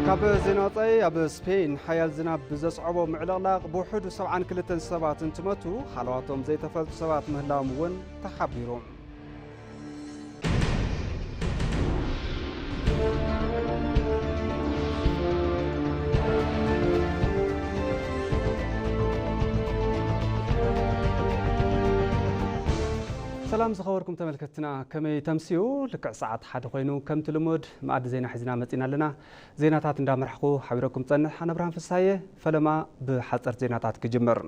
ካብ ዜና ወጻኢ፣ ኣብ ስፔን ሓያል ዝናብ ብዘስዐቦ ምዕልቕላቕ ብውሕዱ ሰብዓን ክልተን ሰባት እንትመቱ፣ ሃለዋቶም ዘይተፈልጡ ሰባት ምህላዎም እውን ተሓቢሩ። ሰላም ዝኸበርኩም ተመልከትና፣ ከመይ ተምስዩ? ልክዕ ሰዓት ሓደ ኮይኑ፣ ከምቲ ልሙድ መኣዲ ዜና ሒዝና መጺና ኣለና። ዜናታት እንዳመራሕኩ ሓቢረኩም ጸንሕ ኣነ ብርሃን ፍሳየ። ፈለማ ብሓጸርቲ ዜናታት ክጅምር።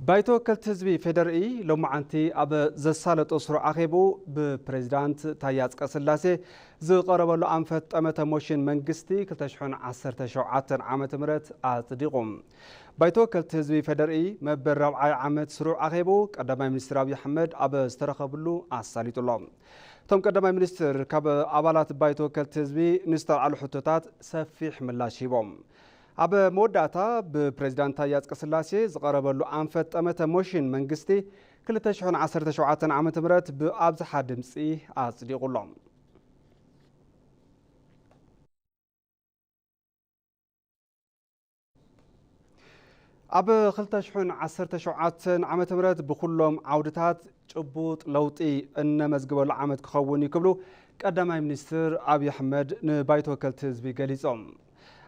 ባይቶ ወከልቲ ህዝቢ ፌደሪኢ ሎማዓንቲ ኣብ ዘሳለጦ ስሩዕ ኣኼብኡ ብፕሬዚዳንት ታየ ኣጽቀስላሴ ዝቐረበሉ ኣንፈት ጠመተ ሞሽን መንግስቲ ክልተ ሽሕን ዓሰርተ ሸውዓተን ዓመተ ምህረት ኣጽዲቑ። ባይቶ ወከልቲ ህዝቢ ፌደሪኢ መበል ራብዓይ ዓመት ስሩዕ ኣኼብኡ ቀዳማይ ሚኒስትር ኣብይ ኣሕመድ ኣብ ዝተረኸብሉ ኣሳሊጡ ኣሎ። እቶም ቀዳማይ ሚኒስትር ካብ ኣባላት ባይቶ ወከልቲ ህዝቢ ንዝተልዓሉ ሕቶታት ሰፊሕ ምላሽ ሂቦም። ኣብ መወዳእታ ብፕሬዚዳንት ታየ ኣጽቀስላሴ ዝቐረበሉ ኣንፈት ጠመተ ሞሽን መንግስቲ ክልተ ሽሕን ዓሰርተ ሸውዓተን ዓመተ ምህረት ብኣብዝሓ ድምጺ ኣጽዲቑ ኣሎ። ኣብ ክልተ ሽሕን ዓሰርተ ሸውዓተን ዓመተ ምህረት ብኹሎም ዓውድታት ጭቡጥ ለውጢ እነመዝግበሉ ዓመት ክኸውን እዩ ክብሉ ቀዳማይ ሚኒስትር ኣብይ ኣሕመድ ንባይቶ ወከልቲ ህዝቢ ገሊጾም።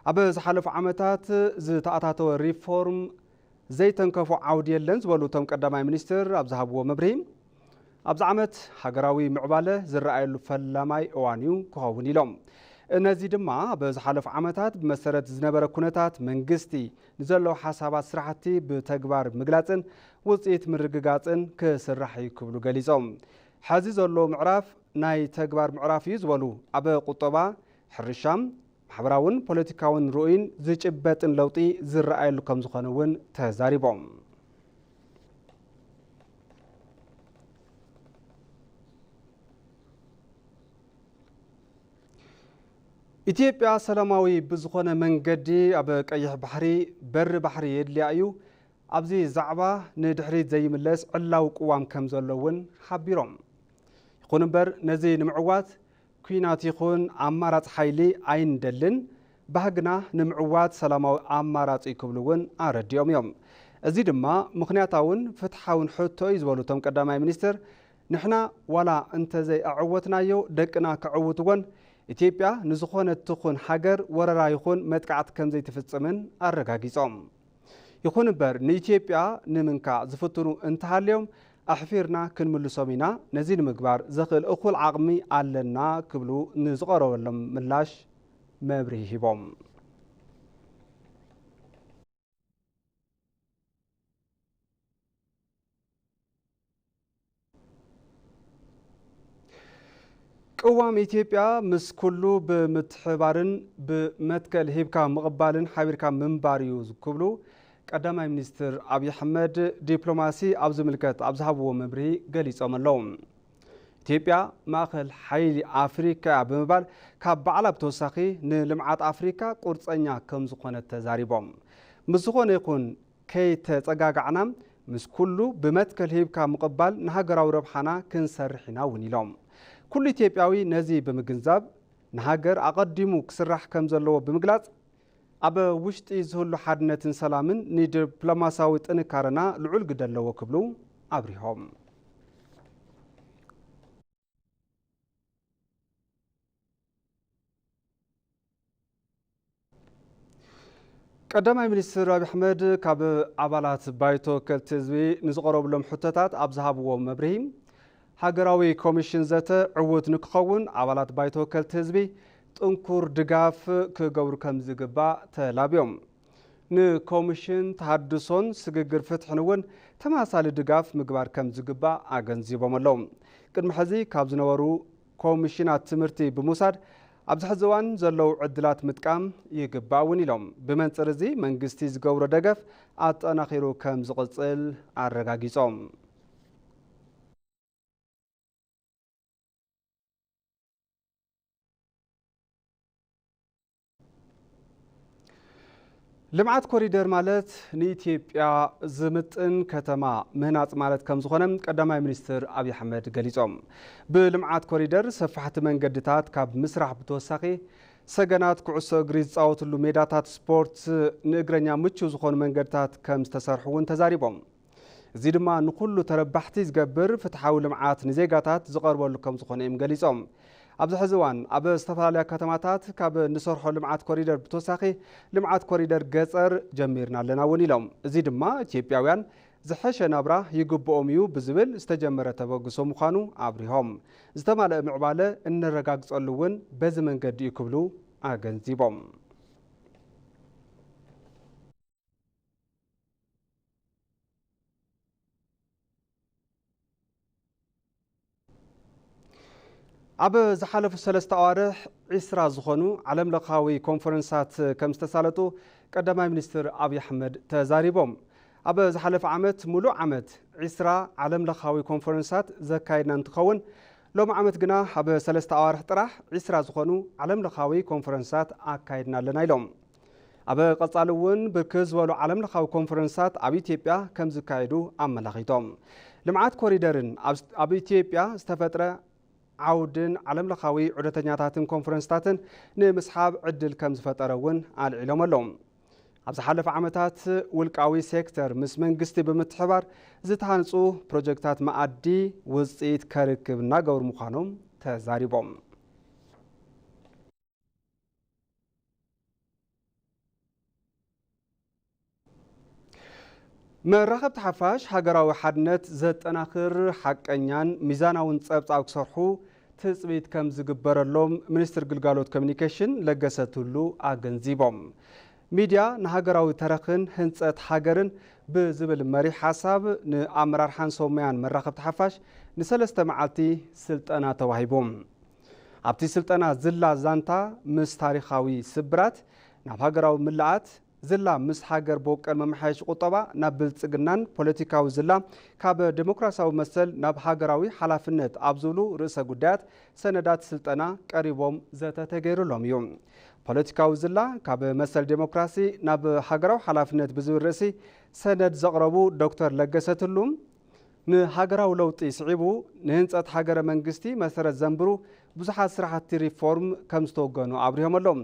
ኣብ ዝሓለፉ ዓመታት ዝተኣታተወ ሪፎርም ዘይተንከፎ ዓውዲ የለን ዝበሉ እቶም ቀዳማይ ሚኒስትር ኣብ ዝሃብዎ መብርሂ፣ ኣብዚ ዓመት ሃገራዊ ምዕባለ ዝረኣየሉ ፈላማይ እዋን እዩ ክኸውን ኢሎም። ነዚ ድማ ኣብ ዝሓለፉ ዓመታት ብመሰረት ዝነበረ ኩነታት መንግስቲ ንዘለዉ ሓሳባት ስራሕቲ ብተግባር ምግላፅን ውፅኢት ምርግጋፅን ክስራሕ እዩ ክብሉ ገሊፆም። ሕዚ ዘሎ ምዕራፍ ናይ ተግባር ምዕራፍ እዩ ዝበሉ ኣብ ቁጠባ፣ ሕርሻ፣ ማሕበራውን ፖለቲካውን ርኡይን ዝጭበጥን ለውጢ ዝረኣየሉ ከም ዝኾነ እውን ተዛሪቦም። ኢትዮጵያ ሰላማዊ ብዝኾነ መንገዲ ኣብ ቀይሕ ባሕሪ በሪ ባሕሪ የድልያ እዩ፣ ኣብዚ ዛዕባ ንድሕሪት ዘይምለስ ዕላዊ ቅዋም ከም ዘሎ እውን ሓቢሮም። ይኹን እምበር ነዚ ንምዕዋት ኲናት ይኹን ኣማራጺ ሓይሊ ኣይንደልን፣ ባህግና ንምዕዋት ሰላማዊ ኣማራጺ ክብሉ እውን ኣረዲኦም እዮም። እዚ ድማ ምኽንያታውን ፍትሓውን ሕቶ እዩ ዝበሉ እቶም ቀዳማይ ሚኒስትር፣ ንሕና ዋላ እንተዘይኣዕወትናዮ ደቅና ከዕውትዎን ኢትዮጵያ ንዝኾነት ትኹን ሃገር ወረራ ይኹን መጥቃዕቲ ከም ዘይትፍጽምን ኣረጋጊጾም። ይኹን እምበር ንኢትዮጵያ ንምንካእ ዝፍትኑ እንተሃልዮም ኣሕፊርና ክንምልሶም ኢና፣ ነዚ ንምግባር ዘኽእል እኹል ዓቕሚ ኣለና ክብሉ ንዝቐረበሎም ምላሽ መብርሂ ሂቦም። ቅዋም ኢትዮጵያ ምስ ኩሉ ብምትሕባርን ብመትከል ሂብካ ምቕባልን ሓቢርካ ምንባር እዩ ክብሉ ቀዳማይ ሚኒስትር ኣብይ ኣሕመድ ዲፕሎማሲ ኣብ ዝምልከት ኣብ ዝሃብዎ መብርሂ ገሊጾም ኣለዉ። ኢትዮጵያ ማእኸል ሓይሊ ኣፍሪካ እያ ብምባል ካብ ባዕላ ብተወሳኺ ንልምዓት ኣፍሪካ ቁርፀኛ ከም ዝኾነት ተዛሪቦም። ምስ ዝኾነ ይኹን ከይተጸጋጋዕና ምስ ኩሉ ብመትከል ሂብካ ምቕባል ንሃገራዊ ረብሓና ክንሰርሕ ኢና እውን ኢሎም። ኩሉ ኢትዮጵያዊ ነዚ ብምግንዛብ ንሃገር ኣቐዲሙ ክስራሕ ከም ዘለዎ ብምግላጽ ኣብ ውሽጢ ዝህሉ ሓድነትን ሰላምን ንዲፕሎማሲያዊ ጥንካረና ልዑል ግደ ኣለዎ ክብሉ ኣብሪሆም። ቀዳማይ ሚኒስትር ኣብይ ኣሕመድ ካብ ኣባላት ባይቶ ወከልቲ ህዝቢ ንዝቐረብሎም ሕቶታት ኣብ ዝሃብዎ መብርሂ፣ ሃገራዊ ኮሚሽን ዘተ ዕዉት ንክኸውን ኣባላት ባይቶ ወከልቲ ህዝቢ ጥንኩር ድጋፍ ክገብሩ ከም ዝግባእ ተላብዮም። ንኮሚሽን ተሃድሶን ስግግር ፍትሕን እውን ተመሳሳሊ ድጋፍ ምግባር ከም ዝግባእ ኣገንዚቦም ኣለዉ። ቅድሚ ሕዚ ካብ ዝነበሩ ኮሚሽናት ትምህርቲ ብምውሳድ ኣብዚ ሕዚ እዋን ዘለዉ ዕድላት ምጥቃም ይግባእ እውን ኢሎም። ብመንፅር እዚ መንግስቲ ዝገብሮ ደገፍ ኣጠናኺሩ ከም ዝቕፅል ኣረጋጊፆም። ልምዓት ኮሪደር ማለት ንኢትዮጵያ ዝምጥን ከተማ ምህናፅ ማለት ከም ዝኾነ ቀዳማይ ሚኒስትር ኣብይ ኣሕመድ ገሊፆም። ብልምዓት ኮሪደር ሰፋሕቲ መንገድታት ካብ ምስራሕ ብተወሳኺ ሰገናት ኩዕሶ እግሪ ዝጻወትሉ ሜዳታት ስፖርት፣ ንእግረኛ ምቹው ዝኾኑ መንገድታት ከም ዝተሰርሑ እውን ተዛሪቦም። እዚ ድማ ንኹሉ ተረባሕቲ ዝገብር ፍትሓዊ ልምዓት ንዜጋታት ዝቐርበሉ ከም ዝኾነ እዮም ገሊጾም። ኣብዚ ሕዚ እዋን ኣብ ዝተፈላለያ ከተማታት ካብ እንሰርሖ ልምዓት ኮሪደር ብተወሳኺ ልምዓት ኮሪደር ገጸር ጀሚርና ኣለና እውን ኢሎም። እዚ ድማ ኢትዮጵያውያን ዝሐሸ ናብራ ይግብኦም እዩ ብዝብል ዝተጀመረ ተበግሶ ምዃኑ ኣብሪሆም። ዝተማልአ ምዕባለ እነረጋግጸሉ እውን በዚ መንገዲ እዩ ክብሉ ኣገንዚቦም። ኣብ ዝሓለፉ ሰለስተ ኣዋርሕ ዒስራ ዝኾኑ ዓለምለኻዊ ኮንፈረንሳት ከም ዝተሳለጡ ቀዳማይ ሚኒስትር ኣብይ ኣሕመድ ተዛሪቦም። ኣብ ዝሓለፈ ዓመት ሙሉእ ዓመት ዒስራ ዓለምለኻዊ ኮንፈረንሳት ዘካየድና እንትኸውን፣ ሎሚ ዓመት ግና ኣብ ሰለስተ ኣዋርሕ ጥራሕ ዒስራ ዝኾኑ ዓለምለኻዊ ኮንፈረንሳት ኣካይድና ኣለና ኢሎም። ኣብ ቀጻሊ እውን ብርክት ዝበሉ ዓለምለኻዊ ኮንፈረንሳት ኣብ ኢትዮጵያ ከም ዝካየዱ ኣመላኺቶም። ልምዓት ኮሪደርን ኣብ፣ ኣብ ኢትዮጵያ ዝተፈጥረ ዓውድን ዓለምለኻዊ ዑደተኛታትን ኮንፈረንስታትን ንምስሓብ ዕድል ከም ዝፈጠረ እውን ኣልዒሎም ኣለዉ። ኣብ ዝሓለፈ ዓመታት ውልቃዊ ሴክተር ምስ መንግስቲ ብምትሕባር ዝተሃንጹ ፕሮጀክታት መኣዲ ውጽኢት ከርክብ እናገበሩ ምዃኖም ተዛሪቦም። መራኸብቲ ሓፋሽ ሃገራዊ ሓድነት ዘጠናኽር ሓቀኛን ሚዛናውን ጸብጻብ ክሰርሑ ትጽቢት ከም ዝግበረሎም ሚኒስትር ግልጋሎት ኮሚኒኬሽን ለገሰ ቱሉ ኣገንዚቦም። ሚድያ ንሃገራዊ ተረኽን ህንጸት ሃገርን ብዝብል መሪሕ ሓሳብ ንኣመራርሓን ሰሙያን መራኸብቲ ሓፋሽ ንሰለስተ መዓልቲ ስልጠና ተዋሂቡ። ኣብቲ ስልጠና ዝላ ዛንታ ምስ ታሪኻዊ ስብራት ናብ ሃገራዊ ምልኣት፣ ዝላ ምስ ሃገር በቀል መመሓየሺ ቁጠባ ናብ ብልጽግናን ፖለቲካዊ ዝላ ካብ ዴሞክራሲያዊ መሰል ናብ ሃገራዊ ሓላፍነት ኣብ ዝብሉ ርእሰ ጉዳያት ሰነዳት ስልጠና ቀሪቦም ዘተ ተገይሩሎም እዩ። ፖለቲካዊ ዝላ ካብ መሰል ዴሞክራሲ ናብ ሃገራዊ ሓላፍነት ብዝብል ርእሲ ሰነድ ዘቕረቡ ዶክተር ለገሰ ቱሉ፣ ንሃገራዊ ለውጢ ስዒቡ ንህንጸት ሃገረ መንግስቲ መሰረት ዘንብሩ ብዙሓት ስራሕቲ ሪፎርም ከም ዝተወገኑ ኣብሪሆም ኣለዉ።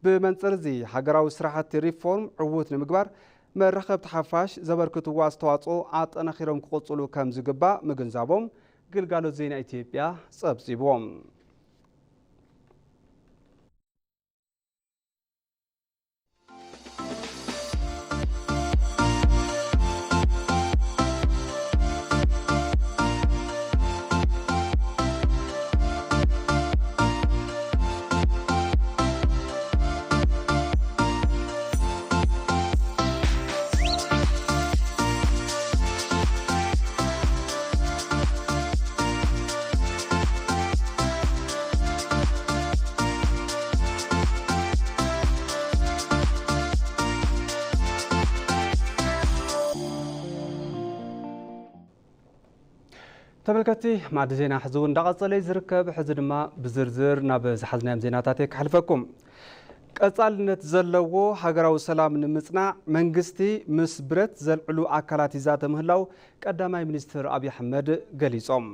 ብመንጽር እዚ ሃገራዊ ስራሕቲ ሪፎርም ዕዉት ንምግባር መራኸብቲ ሓፋሽ ዘበርክትዎ ኣስተዋጽኦ ኣጠናኺሮም ክቕጽሉ ከም ዝግባእ ምግንዛቦም ግልጋሎት ዜና ኢትዮጵያ ጸብጺብዎም። ተመልከትቲ፣ ማዕዲ ዜና ሕዚ እውን እንዳቐጸለ እዩ ዝርከብ። ሕዚ ድማ ብዝርዝር ናብ ዝሓዝናዮም ዜናታት እየ ክሓልፈኩም። ቀጻልነት ዘለዎ ሃገራዊ ሰላም ንምጽናዕ መንግስቲ ምስ ብረት ዘልዕሉ ኣካላት ይዛተ ምህላው ቀዳማይ ሚኒስትር ኣብይ ኣሕመድ ገሊጾም።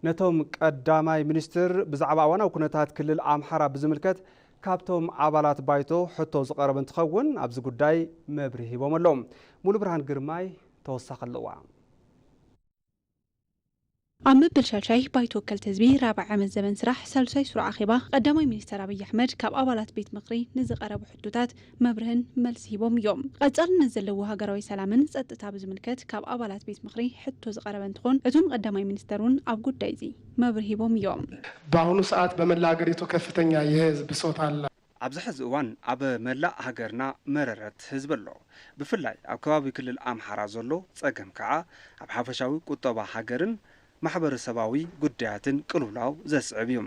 ነቶም ቀዳማይ ሚኒስትር ብዛዕባ እዋናዊ ኩነታት ክልል ኣምሓራ ብዝምልከት ካብቶም ኣባላት ባይቶ ሕቶ ዝቐረበ እንትኸውን፣ ኣብዚ ጉዳይ መብርሂ ሂቦም ኣለዉ። ሙሉ ብርሃን ግርማይ ተወሳኺ ኣለዋ። ኣብ መበል ሻልሻይ ባይቶ ወከልቲ ህዝቢ ራብዓይ ዓመት ዘበን ስራሕ ሳልሳይ ስሩዕ ኣኼባ ቀዳማይ ሚኒስተር ኣብይ ኣሕመድ ካብ ኣባላት ቤት ምኽሪ ንዝቐረቡ ሕቶታት መብርህን መልሲ ሂቦም እዮም። ቀጻልነት ዘለዎ ሃገራዊ ሰላምን ጸጥታ ብዝምልከት ካብ ኣባላት ቤት ምኽሪ ሕቶ ዝቐረበ እንትኾን፣ እቶም ቀዳማይ ሚኒስተር እውን ኣብ ጉዳይ እዚ መብርሂ ሂቦም እዮም። በአሁኑ ሰዓት በመላ ሀገሪቱ ከፍተኛ የህዝብ ብሶት አለ። ኣብዚ ሕዚ እዋን ኣብ መላእ ሃገርና መረረት ህዝቢ ኣሎ። ብፍላይ ኣብ ከባቢ ክልል ኣምሓራ ዘሎ ጸገም ከኣ ኣብ ሓፈሻዊ ቁጠባ ሃገርን ማሕበረሰባዊ ጉዳያትን ቅልውላው ዘስዕብ እዩ።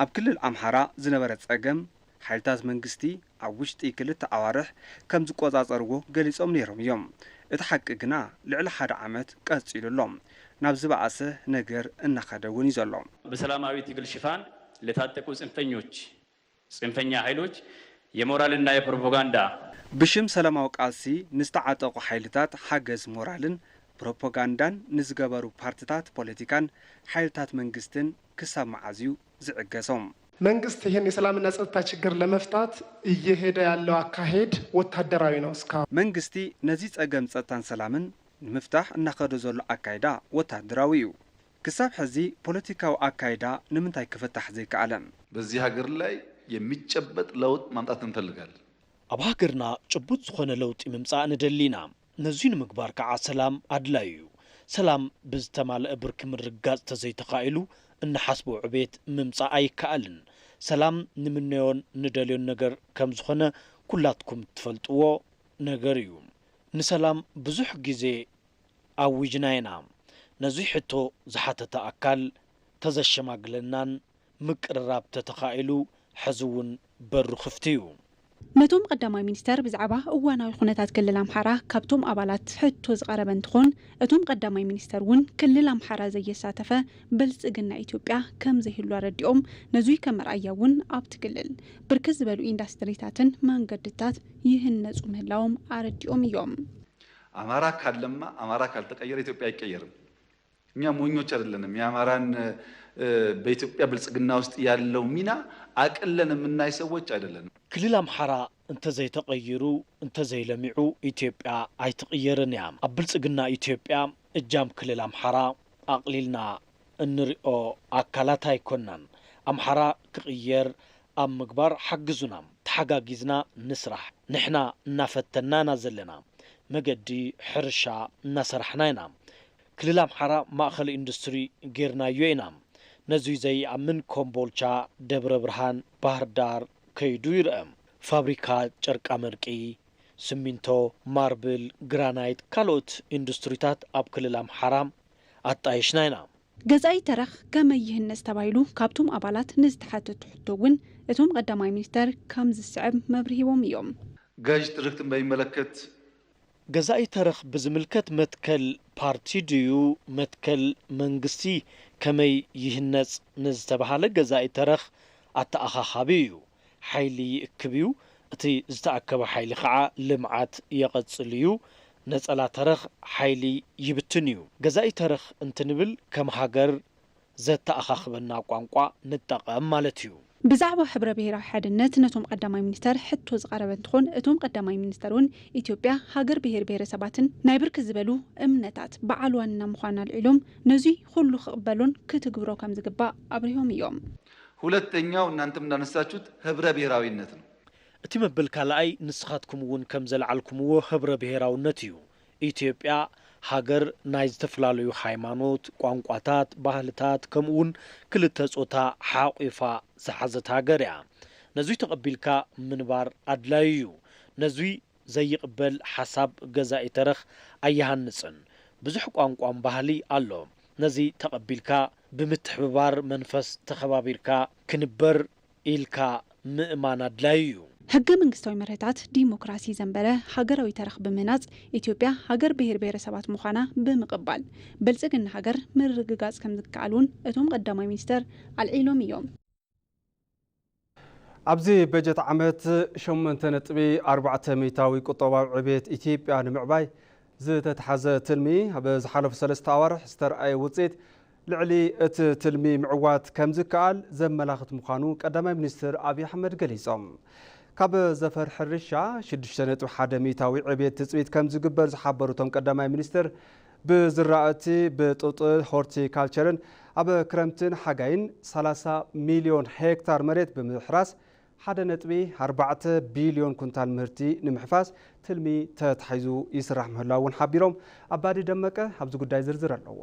ኣብ ክልል ኣምሓራ ዝነበረ ጸገም ሓይልታት መንግስቲ ኣብ ውሽጢ ክልተ ኣዋርሕ ከም ዝቆጻጸርዎ ገሊጾም ነይሮም እዮም። እቲ ሓቂ ግና ልዕሊ ሓደ ዓመት ቀጺሉ ኣሎ። ናብ ዝበኣሰ ነገር እናኸደ እውን እዩ ዘሎ። በሰላማዊ ትግል ሽፋን ለታጠቁ ጽንፈኞች፣ ጽንፈኛ ኃይሎች የሞራልና የፕሮፓጋንዳ ብሽም ሰላማዊ ቃልሲ ንዝተዓጠቑ ሓይልታት ሓገዝ ሞራልን ፕሮፓጋንዳን ንዝገበሩ ፓርትታት ፖለቲካን ሓይልታት መንግስትን ክሳብ መዓዝ እዩ ዝዕገሶም? መንግስት ይህን የሰላምና ጸጥታ ችግር ለመፍታት እየሄደ ያለው አካሄድ ወታደራዊ ነው እስካሁን። መንግስቲ ነዚ ጸገም ጸጥታን ሰላምን ንምፍታሕ እናኸዶ ዘሎ ኣካይዳ ወታደራዊ እዩ። ክሳብ ሕዚ ፖለቲካዊ ኣካይዳ ንምንታይ ክፍታሕ ዘይከኣለ? በዚህ ሀገር ላይ የሚጨበጥ ለውጥ ማምጣት እንፈልጋለን። ኣብ ሃገርና ጭቡጥ ዝኾነ ለውጢ ምምጻእ ንደሊ ኢና። ነዙይ ንምግባር ከዓ ሰላም ኣድላዩ እዩ። ሰላም ብዝተማልአ ብርኪ ምርግጋጽ ተዘይተኻኢሉ እንሓስቦ ዕቤት ምምጻእ ኣይከኣልን። ሰላም ንምነዮን ንደልዮን ነገር ከም ዝኾነ ኩላትኩም ትፈልጥዎ ነገር እዩ። ንሰላም ብዙሕ ግዜ ኣዊጅና ኢና። ነዙይ ሕቶ ዝሓተተ ኣካል ተዘሸማግለናን ምቅርራብ ተተኻኢሉ ሕዚ እውን በሩ ክፍቲ እዩ። ነቶም ቀዳማይ ሚኒስተር ብዛዕባ እዋናዊ ኩነታት ክልል ኣምሓራ ካብቶም ኣባላት ሕቶ ዝቐረበ እንትኾን፣ እቶም ቀዳማይ ሚኒስተር እውን ክልል ኣምሓራ ዘየሳተፈ ብልጽግና ኢትዮጵያ ከም ዘይህሉ ኣረዲኦም፣ ነዙይ ከም መርኣያ እውን ኣብቲ ክልል ብርክት ዝበሉ ኢንዳስትሪታትን መንገድታት ይህነፁ ምህላዎም ኣረዲኦም እዮም። አማራ ካለማ፣ አማራ ካልተቀየረ ኢትዮጵያ አይቀየርም። እኛ ሞኞች አይደለንም። የአማራን በኢትዮጵያ ብልጽግና ውስጥ ያለው ሚና አቅለን የምናይ ሰዎች አይደለንም። ክልል ኣምሓራ እንተዘይተቐይሩ እንተዘይለሚዑ ኢትዮጵያ ኣይትቕየርን እያ። ኣብ ብልጽግና ኢትዮጵያ እጃም ክልል ኣምሓራ ኣቕሊልና እንሪኦ ኣካላት ኣይኮናን። ኣምሓራ ክቕየር ኣብ ምግባር ሓግዙና፣ ተሓጋጊዝና ንስራሕ። ንሕና እናፈተና ኢና ዘለና። መገዲ፣ ሕርሻ እናሰራሕና ኢና። ክልል ኣምሓራ ማእኸል ኢንዱስትሪ ጌርናዮ ኢና። ነዙይ ዘይኣምን ኮምቦልቻ፣ ደብረ ብርሃን፣ ባህር ዳር ከይዱ ይርአ። ፋብሪካ ጨርቃ መርቂ፣ ስሚንቶ፣ ማርብል፣ ግራናይት፣ ካልኦት ኢንዱስትሪታት ኣብ ክልል ኣምሓራ ኣጣይሽና ኢና። ገዛኢ ተረኽ ከመይ ይህነጽ ተባሂሉ ካብቶም ኣባላት ንዝተሓተቱ ሕቶ እውን እቶም ቀዳማይ ሚኒስተር ከም ዝስዕብ መብርሂቦም እዮም። ገዥ ትርክትን በሚመለከት ገዛኢ ተረኽ ብዝምልከት መትከል ፓርቲ ድዩ መትከል መንግስቲ ከመይ ይህነጽ ንዝተባሃለ ገዛኢ ተረኽ ኣተኣኻኻቢ እዩ። ሓይሊ ይእክብ እዩ። እቲ ዝተኣከበ ሓይሊ ከዓ ልምዓት የቐጽል እዩ። ነጸላ ተረኽ ሓይሊ ይብትን እዩ። ገዛኢ ተረኽ እንትንብል ከም ሃገር ዘተኣኻኽበና ቋንቋ ንጠቐም ማለት እዩ። ብዛዕባ ሕብረ ብሄራዊ ሓድነት ነቶም ቀዳማይ ሚኒስተር ሕቶ ዝቐረበ እንትኾን እቶም ቀዳማይ ሚኒስተር እውን ኢትዮጵያ ሃገር ብሄር ብሄረሰባትን ናይ ብርክት ዝበሉ እምነታት በዓል ዋና ምዃና ኣልዒሎም ነዙይ ኩሉ ክቕበሎን ክትግብሮ ከም ዝግባእ ኣብሪሆም እዮም። ሁለተኛው እናንተም እንዳነሳችሁት ህብረ ብሔራዊነት ነው። እቲ መበል ካልኣይ ንስኻትኩም እውን ከም ዘልዓልኩምዎ ህብረ ብሄራውነት እዩ። ኢትዮጵያ ሃገር ናይ ዝተፈላለዩ ሃይማኖት፣ ቋንቋታት፣ ባህልታት ከምኡ እውን ክልተ ጾታ ሓቒፋ ዝሓዘት ሃገር እያ። ነዙይ ተቐቢልካ ምንባር ኣድላዩ እዩ። ነዙይ ዘይቕበል ሓሳብ ገዛኢ ተረኽ ኣይሃንጽን። ብዙሕ ቋንቋን ባህሊ ኣሎ። ነዚ ተቐቢልካ ብምትሕብባር መንፈስ ተኸባቢርካ ክንበር ኢልካ ምእማን ኣድላዩ እዩ። ሕገ መንግስታዊ መርህታት ዲሞክራሲ ዘንበረ ሃገራዊ ተረኽ ብምህናጽ ኢትዮጵያ ሃገር ብሄር ብሄረሰባት ምዃና ብምቕባል ብልጽግና ሃገር ምርግጋጽ ከምዝከኣል እውን እቶም ቀዳማይ ሚኒስተር ኣልዒሎም እዮም። ኣብዚ በጀት ዓመት ሸሞንተ ነጥቢ ኣርባዕተ ሚእታዊ ቁጠባዊ ዕብየት ኢትዮጵያ ንምዕባይ ዝተትሓዘ ትልሚ ኣብ ዝሓለፉ ሰለስተ ኣዋርሕ ዝተርኣየ ውፅኢት ልዕሊ እቲ ትልሚ ምዕዋት ከምዝከኣል ዘመላኽት ምዃኑ ቀዳማይ ሚኒስትር ኣብይ ኣሕመድ ገሊፆም። ካብ ዘፈር ሕርሻ ሽዱሽተ ነጥቢ ሓደ ሚእታዊ ዕብየት ትፅቢት ከምዝግበር ዝሓበሩ እቶም ቀዳማይ ሚኒስትር ብዝራእቲ ብጡጥ ሆርቲካልቸርን ኣብ ክረምትን ሓጋይን ሰላሳ ሚልዮን ሄክታር መሬት ብምሕራስ ሓደ ነጥቢ ኣርባዕተ ቢልዮን ኩንታል ምህርቲ ንምሕፋስ ትልሚ ተታሒዙ ይስራሕ ምህላው እውን ሓቢሮም። ኣባዲ ደመቀ ኣብዚ ጉዳይ ዝርዝር ኣለዎ።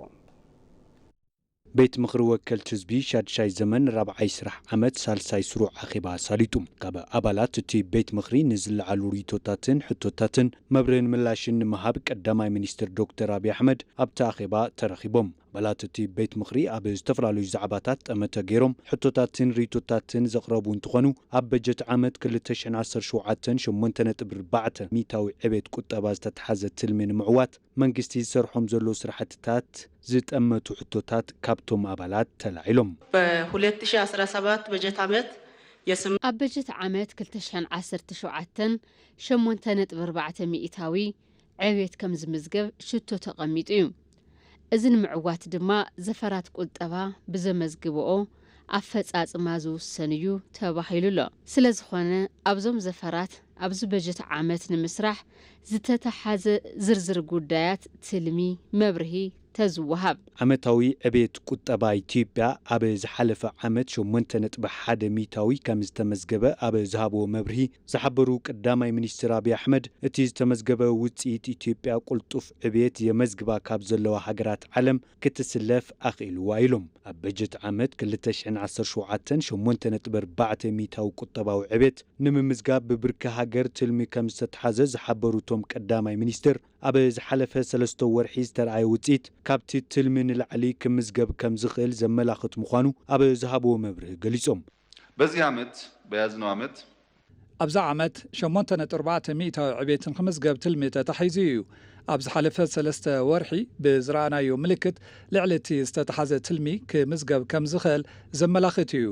ቤት ምኽሪ ወከልቲ ህዝቢ ሻድሻይ ዘመን ራብዓይ ስራሕ ዓመት ሳልሳይ ስሩዕ ኣኼባ ኣሳሊጡ። ካብ ኣባላት እቲ ቤት ምኽሪ ንዝለዓሉ ሪቶታትን ሕቶታትን መብርህን ምላሽን ንምሃብ ቀዳማይ ሚኒስትር ዶክተር ኣብይ ኣሕመድ ኣብቲ ኣኼባ ተረኺቦም። ኣባላት እቲ ቤት ምኽሪ ኣብ ዝተፈላለዩ ዛዕባታት ጠመተ ገይሮም ሕቶታትን ሪቶታትን ዘቕረቡ እንትኾኑ ኣብ በጀት ዓመት ክልተ ሽሕን ዓሰርተ ሸውዓተን ሸሞንተ ነጥቢ ኣርባዕተ ሚእታዊ ዕቤት ቁጠባ ዝተትሓዘ ትልሚ ንምዕዋት መንግስቲ ዝሰርሖም ዘሎ ስራሕትታት ዝጠመቱ ሕቶታት ካብቶም ኣባላት ተላዒሎም። በ ሁለት ሺ አስራ ሰባት በጀት ዓመት የስም ኣብ በጀት ዓመት ክልተ ሽሕን ዓሰርተ ሸውዓተን ሸሞንተ ነጥቢ ኣርባዕተ ሚእታዊ ዕብየት ከም ዝምዝገብ ሽቶ ተቐሚጡ እዩ። እዚ ንምዕዋት ድማ ዘፈራት ቁጠባ ብዘመዝግብኦ ኣፈጻጽማ ዝውሰን እዩ ተባሂሉ ኣሎ። ስለ ዝኾነ ኣብዞም ዘፈራት ኣብዚ በጀት ዓመት ንምስራሕ ዝተተሓዘ ዝርዝር ጉዳያት ትልሚ መብርሂ ተዝወሃብ። ዓመታዊ ዕቤት ቁጠባ ኢትዮጵያ ኣብ ዝሓለፈ ዓመት ሸሞንተ ነጥቢ ሓደ ሚእታዊ ከም ዝተመዝገበ ኣብ ዝሃብዎ መብርሂ ዝሓበሩ ቀዳማይ ሚኒስትር ኣብይ ኣሕመድ፣ እቲ ዝተመዝገበ ውፅኢት ኢትዮጵያ ቁልጡፍ ዕቤት የመዝግባ ካብ ዘለዋ ሃገራት ዓለም ክትስለፍ ኣኽኢልዋ ኢሎም። ኣብ በጀት ዓመት ክልተ ሽሕን ዓሰርተ ሸውዓተን ሸሞንተ ነጥቢ ኣርባዕተ ሚእታዊ ቁጠባዊ ዕቤት ንምምዝጋብ ብብርኪ ሃገር ትልሚ ከም ዝተትሓዘ ዝሓበሩ እቶም ቀዳማይ ሚኒስትር፣ ኣብ ዝሓለፈ ሰለስተ ወርሒ ዝተረኣየ ውፅኢት ካብቲ ትልሚ ንላዕሊ ክምዝገብ ከም ዝኽእል ዘመላኽት ምዃኑ ኣብ ዝሃብዎ መብርሂ ገሊጾም። በዚህ ዓመት፣ በያዝነው ዓመት፣ ኣብዚ ዓመት ሸሞንተ ነጥቢ ኣርባዕተ ሚእታዊ ዕቤት ንክምዝገብ ትልሚ ተታሒዙ እዩ። ኣብ ዝሓለፈ ሰለስተ ወርሒ ብዝረኣናዮ ምልክት ልዕሊ እቲ ዝተተሓዘ ትልሚ ክምዝገብ ከም ዝኽእል ዘመላኽት እዩ።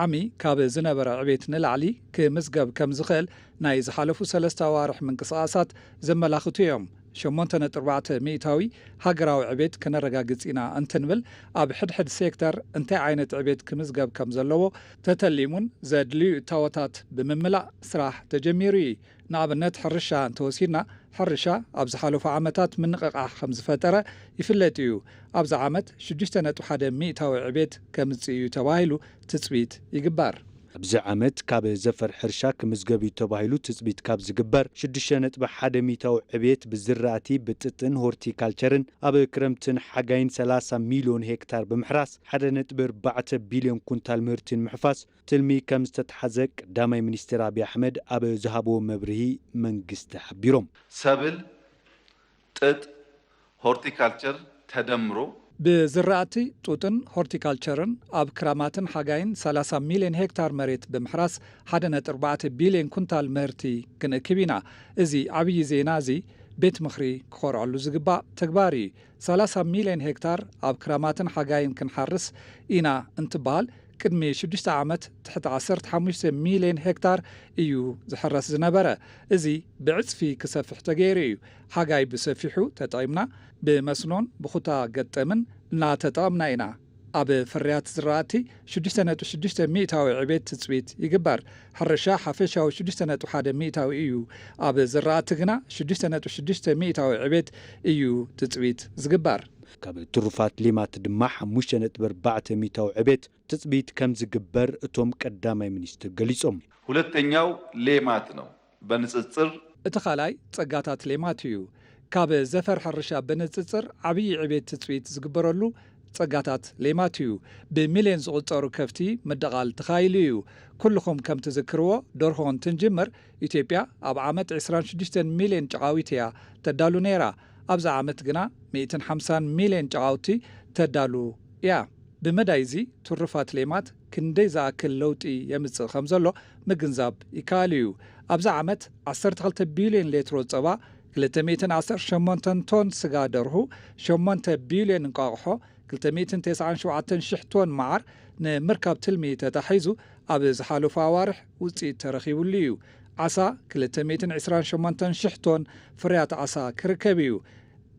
ዓሚ ካብ ዝነበረ ዕቤት ንላዕሊ ክምዝገብ ከም ዝኽእል ናይ ዝሓለፉ ሰለስተ ኣዋርሕ ምንቅስቓሳት ዘመላኽቱ እዮም። ሸሞንተ ነጥቢ ኣርባዕተ ሚእታዊ ሃገራዊ ዕቤት ከነረጋግጽ ኢና እንትንብል፣ ኣብ ሕድሕድ ሴክተር እንታይ ዓይነት ዕቤት ክምዝገብ ከም ዘለዎ ተተሊሙን ዘድልዩ እታወታት ብምምላእ ስራሕ ተጀሚሩ እዩ። ንኣብነት ሕርሻ እንተወሲድና፣ ሕርሻ ኣብ ዝሓለፉ ዓመታት ምንቕቓሕ ከም ዝፈጠረ ይፍለጥ እዩ። ኣብዚ ዓመት ሽዱሽተ ነጥቢ ሓደ ሚእታዊ ዕቤት ከምጽእ እዩ ተባሂሉ ትጽቢት ይግበር። ኣብዚ ዓመት ካብ ዘፈር ሕርሻ ክምዝገብ እዩ ተባሂሉ ትጽቢት ካብ ዝግበር ሽዱሽተ ነጥቢ ሓደ ሚእታዊ ዕቤት ብዝራእቲ፣ ብጥጥን ሆርቲካልቸርን ኣብ ክረምትን ሓጋይን ሰላሳ ሚልዮን ሄክታር ብምሕራስ ሓደ ነጥቢ ኣርባዕተ ቢልዮን ኩንታል ምህርቲ ንምሕፋስ ትልሚ ከም ዝተትሓዘ ቀዳማይ ሚኒስትር ኣብይ ኣሕመድ ኣብ ዝሃብዎ መብርሂ መንግስቲ ሓቢሮም። ሰብል፣ ጥጥ፣ ሆርቲካልቸር ተደምሮ ብዝራእቲ፣ ጡጥን ሆርቲካልቸርን ኣብ ክራማትን ሓጋይን ሰላሳ ሚልዮን ሄክታር መሬት ብምሕራስ ሓደ ነጥቢ ኣርባዕተ ቢልዮን ኩንታል ምህርቲ ክንእክብ ኢና። እዚ ዓብዪ ዜና እዚ ቤት ምኽሪ ክኾርዐሉ ዝግባእ ተግባር እዩ። ሰላሳ ሚልዮን ሄክታር ኣብ ክራማትን ሓጋይን ክንሓርስ ኢና እንትበሃል፣ ቅድሚ ሽዱሽተ ዓመት ትሕቲ ዓሰርተ ሓሙሽተ ሚልዮን ሄክታር እዩ ዝሕረስ ዝነበረ። እዚ ብዕጽፊ ክሰፍሕ ተገይሩ እዩ። ሓጋይ ብሰፊሑ ተጠቒምና፣ ብመስኖን ብኩታ ገጠምን እናተጠቐምና ኢና። ኣብ ፍርያት ዝራእቲ ሽዱሽተ ነጥቢ ሽዱሽተ ሚእታዊ ዕቤት ትጽቢት ይግበር። ሕርሻ ሓፈሻዊ ሽዱሽተ ነጥቢ ሓደ ሚእታዊ እዩ። ኣብ ዝራእቲ ግና ሽዱሽተ ነጥቢ ሽዱሽተ ሚእታዊ ዕቤት እዩ ትጽቢት ዝግበር። ካብ ትሩፋት ሌማት ድማ ሓሙሽተ ነጥቢ ኣርባዕተ ሚእታዊ ዕቤት ትጽቢት ከም ዝግበር እቶም ቀዳማይ ሚኒስትር ገሊጾም። ሁለተኛው ሌማት ነው። በንጽጽር እቲ ካልኣይ ጸጋታት ሌማት እዩ። ካብ ዘፈር ሕርሻ ብንጽጽር ዓብዪ ዕቤት ትጽቢት ዝግበረሉ ጸጋታት ሌማት እዩ። ብሚልዮን ዝቑጸሩ ከፍቲ ምድቓል ተኻኢሉ እዩ። ኩልኹም ከም ትዝክርዎ፣ ደርሆ እንትንጅምር፣ ኢትዮጵያ ኣብ ዓመት ዕስራን ሽዱሽተን ሚልዮን ጨቓዊት እያ ተዳሉ ነይራ። ኣብዚ ዓመት ግና ሚእትን ሓምሳን ሚልዮን ጨቓውቲ ተዳሉ እያ። ብመዳይ እዚ ትሩፋት ሌማት ክንደይ ዝኣክል ለውጢ የምጽእ ከም ዘሎ ምግንዛብ ይከኣል እዩ። ኣብዚ ዓመት ዓሰርተ ክልተ ቢልዮን ሌትሮ ጸባ፣ ክልተ ሚእትን ዓሰርተ ሸሞንተን ቶን ስጋ ደርሁ፣ ሸሞንተ ቢልዮን እንቋቑሖ፣ ክልተ ሚእትን ተስዓን ሸውዓተን ሽሕ ቶን መዓር ንምርካብ ትልሚ ተታሒዙ ኣብ ዝሓለፉ ኣዋርሕ ውጽኢት ተረኺቡሉ እዩ። ዓሳ ክልተ ሚእትን ዕስራን ሸሞንተን ሽሕ ቶን ፍርያት ዓሳ ክርከብ እዩ።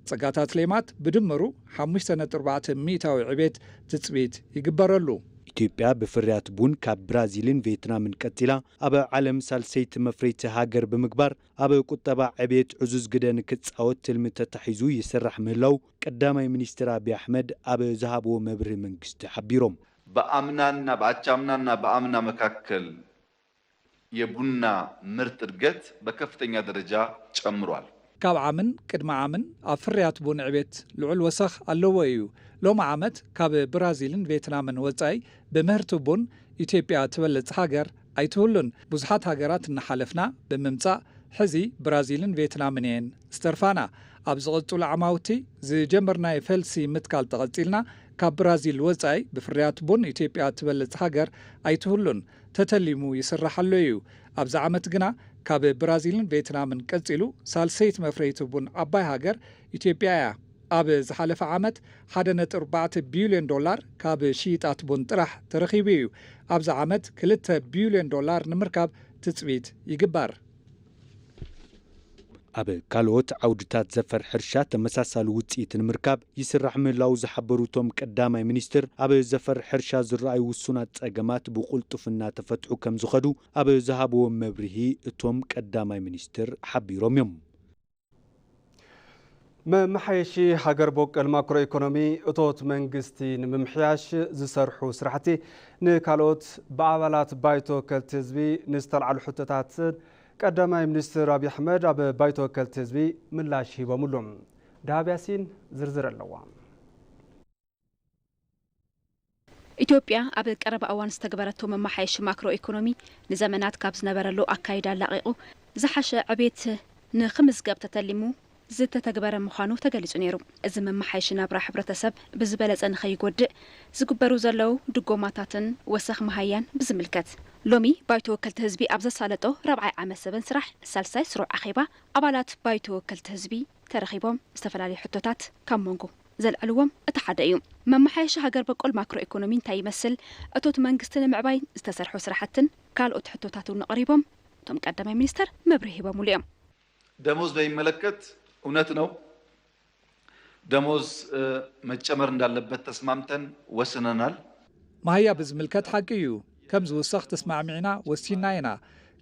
ጸጋታት ሌማት ብድምሩ ሓሙሽተ ነጥቢ ኣርባዕተ ሚእታዊ ዕቤት ትጽቢት ይግበረሉ። ኢትዮጵያ ብፍርያት ቡን ካብ ብራዚልን ቬትናምን ቀጺላ ኣብ ዓለም ሳልሰይቲ መፍረይቲ ሃገር ብምግባር ኣብ ቁጠባ ዕቤት ዕዙዝ ግደ ንክጻወት ትልሚ ተታሒዙ ይስራሕ ምህላው ቀዳማይ ሚኒስትር ኣብይ ኣሕመድ ኣብ ዝሃብዎ መብርሂ መንግስቲ ሓቢሮም። በአምናና በአቻምናና በአምና መካከል የቡና ምርት እድገት በከፍተኛ ደረጃ ጨምሯል። ካብ ዓምን ቅድሚ ዓምን ኣብ ፍርያት ቡን ዕቤት ልዑል ወሰኽ ኣለዎ እዩ። ሎሚ ዓመት ካብ ብራዚልን ቬትናምን ወጻኢ ብምህርቲ ቡን ኢትዮጵያ ትበልጽ ሃገር ኣይትህሉን። ብዙሓት ሃገራት እናሓለፍና ብምምጻእ ሕዚ ብራዚልን ቬትናምን እየን ዝተርፋና። ኣብ ዝቕጽሉ ዓማውቲ ዝጀመርናዮ ፈልሲ ምትካል ተቐጺልና ካብ ብራዚል ወጻኢ ብፍርያት ቡን ኢትዮጵያ ትበልጽ ሃገር ኣይትህሉን። ተተሊሙ ይስራሕ ኣሎ እዩ። ኣብዚ ዓመት ግና ካብ ብራዚልን ቬትናምን ቀጺሉ ሳልሰይቲ መፍረይቲ ቡን ዓባይ ሃገር ኢትዮጵያ እያ። ኣብ ዝሓለፈ ዓመት ሓደ ነጥቢ ኣርባዕተ ቢልዮን ዶላር ካብ ሽይጣት ቡን ጥራሕ ተረኺቡ እዩ። ኣብዚ ዓመት ክልተ ቢልዮን ዶላር ንምርካብ ትጽቢት ይግበር። ኣብ ካልኦት ዓውድታት ዘፈር ሕርሻ ተመሳሳሊ ውፅኢት ንምርካብ ይስራሕ ምህላው ዝሓበሩ እቶም ቀዳማይ ሚኒስትር፣ ኣብ ዘፈር ሕርሻ ዝረኣዩ ውሱናት ፀገማት ብቕልጡፍና ተፈትሑ ከም ዝኸዱ ኣብ ዝሃብዎ መብርሂ እቶም ቀዳማይ ሚኒስትር ሓቢሮም እዮም። መመሓየሺ ሃገር በቀል ማክሮ ኢኮኖሚ እቶት መንግስቲ ንምምሕያሽ ዝሰርሑ ስራሕቲ ንካልኦት ብኣባላት ባይቶ ወከልቲ ህዝቢ ንዝተልዓሉ ሕቶታትን ቀዳማይ ሚኒስትር ኣብይ ኣሕመድ ኣብ ባይቶ ወከልቲ ህዝቢ ምላሽ ሂቦምሉ። ደሃብ ያሲን ዝርዝር ኣለዋ። ኢትዮጵያ ኣብ ቀረባ እዋን ዝተግበረቶ መመሓየሺ ማክሮ ኢኮኖሚ ንዘመናት ካብ ዝነበረሉ ኣካይዳ ላቒቑ ዝሓሸ ዕቤት ንኽምዝገብ ተተሊሙ ዝተተግበረ ምዃኑ ተገሊጹ ነይሩ። እዚ መመሓየሺ ናብራ ሕብረተሰብ ብዝበለጸ ንኸይጎድእ ዝግበሩ ዘለዉ ድጎማታትን ወሰኽ መሃያን ብዝምልከት ሎሚ ባይቶ ወከልቲ ህዝቢ ኣብ ዘሳለጦ ራብዓይ ዓመት ዘበን ስራሕ ሳልሳይ ስሩዕ ኣኼባ ኣባላት ባይቶ ወከልቲ ህዝቢ ተረኺቦም ዝተፈላለዩ ሕቶታት ካብ መንጎ ዘልዕልዎም እቲ ሓደ እዩ። መመሓየሺ ሃገር በቆል ማክሮ ኢኮኖሚ እንታይ ይመስል? እቶት መንግስቲ ንምዕባይ ዝተሰርሑ ስራሕትን ካልኦት ሕቶታት እውን ቀሪቦም እቶም ቀዳማይ ሚኒስተር መብርሂ ሂቦምሉ እዮም። ደሞዝ በሚመለከት እውነት ነው፣ ደሞዝ መጨመር እንዳለበት ተስማምተን ወስነናል። ማህያ ብዝምልከት ሓቂ እዩ፣ ከም ዝውሰኽ ተስማዕሚዕና ወሲንና ኢና።